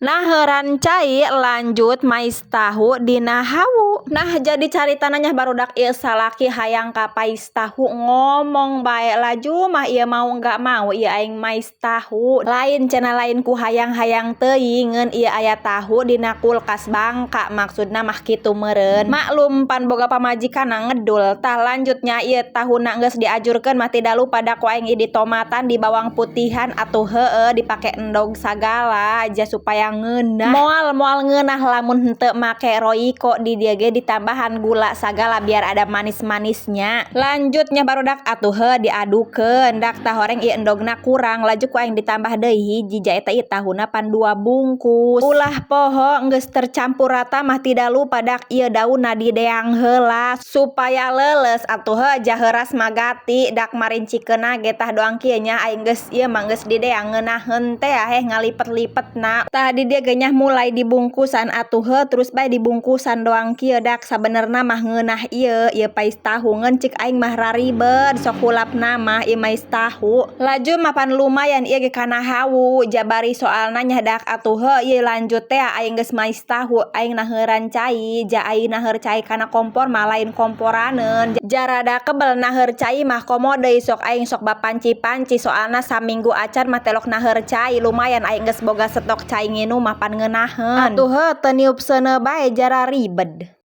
Naheuran cai, lanjut mais tahu dina hawu. Nah, jadi caritana nya, barudak, ieu salaki hayang ka pais tahu, ngomong bae. Laju mah ieu mau nggak mau ieu aing mais tahu. Lain cenah, lain ku hayang-hayang teuing, ngeun ieu aya tahu dina kulkas bangka, maksudna mah kitu meureun. Maklum pan boga pamajikan ngedul. Tah, lanjutnya ieu tahuna geus diajurkeun mah, tidak lupa da ku aing ditomatan, di bawang putihan atuh, heueuh, dipake endog sagala aja supaya ngeunah. Moal moal ngeunah lamun henteu make Royco. Di dieu ge ditambahan gula sagala biar ada manis-manisnya. Lanjutnya, barudak, atuh heuh, diadukeun. Dak tah horeng ieu endogna kurang, laju ku aing ditambah deui hiji. Ja eta ieu tahuna pan dua bungkus. Ulah poho, geus tercampur rata mah, tidak lupa dak ieu daunna dideang heula supaya leuleus atuh heuh, jaheuras magati dak marincikeunna ge. Tah, doang kieu nya, aing geus ieu mah geus dideang, ngeunaheun teh heh ngalipet-lipetna. Tah, di dieu ge nya mulai dibungkusan atuh heuh, terus bae dibungkusan doang kieu. Dak sabenerna mah ngeunah ieu ieu pais tahu, ngeun cik aing mah raribet sok hulapna mah ieu mais tahu. Laju mapan lumayan ieu ge kana hawu jabari soalna nya. Dak atuh heuh, ieu lanjut teh aing geus mais tahu, aing naheuran cai. Ja aing naheur cai kana kompor mah lain komporaneun, jarada kebel naheur cai mah. Komo deui sok aing sok bapanci-panci, soalna saminggu acan mah telok naheur cai. Lumayan aing geus boga stok cai nginum mah, pan ngeunaheun atuh heuh, teu niup seuneu bae jara ribet.